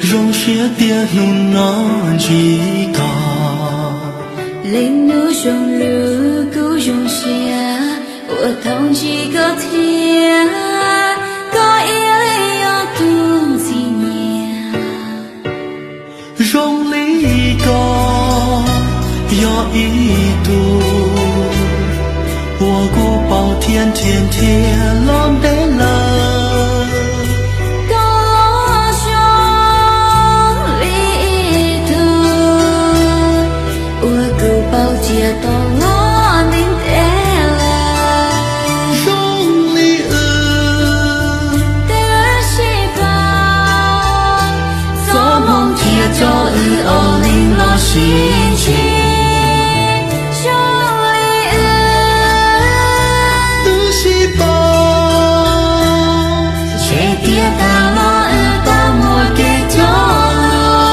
Zoo siab tias hnub no ntsib koj. Leej nus zoo lug kuv zoo siab uas tau ntsib koj thiab, koj ib leeg yog tus ntxim nyiam. Zoo li koj yog ib tug uas kuv paub thiab nrhiav nrhiav los ntev lawm. Koj los zoo li ib tug uas kuv paub thiab tau los ntev ntev lawm. Zoo li wb twb sib paub, txoj hmoo thiab cov wb ob leeg los sib ntsib. Zoo li wb twb sib paub, ntshe tiag tas los wb tau muaj kev cog lus.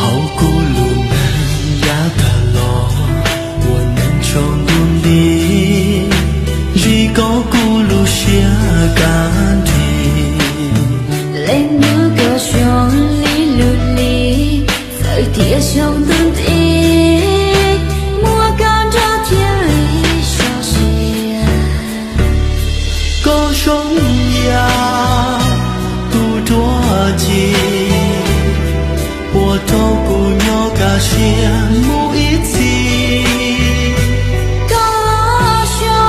Hauv kuv lub neej yav tag los ua neej tsaus ntuj nti, ntsib koj kuv lub siab kaj nrig. Leej nus koj zoo li lub hli, txawm tias xyoo ntuj nti, muaj koj nrog thiaj li sov siab. Koj zoo yam tus duab ci, ua rau kuv nyob kaj siab mus ib txhis. Koj zoo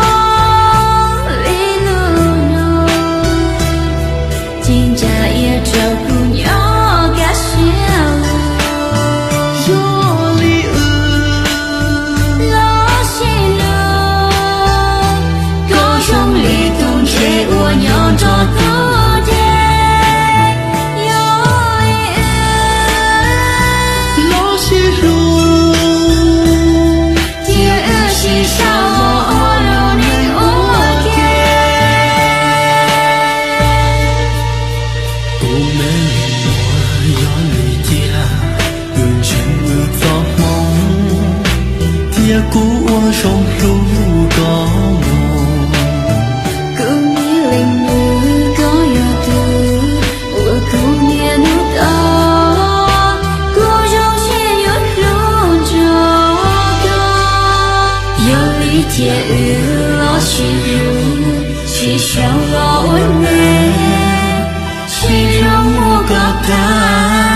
li lub ntuj, ci ntsa iab rau kuv nyob kaj siab. Yog li wb los sib hlub, koj zoo li tus ntses uas nyob nrog tus dej. Yog li wb los sib hlub, cia wb sib sau hauv lub neej ua ke. Kuv me leej muam, yog li cas wb ntseeg wb txoj hmoo, thiab kuv ua zoo hlub koj mus. Kuv me leej nus, koj yog tus uas kuv niaj hnub tos, kuv zoo siab yuav hlub nrog koj. Yog li cia wb los sib hlub, sib sau los ua neej, sib hlub mus kom tag.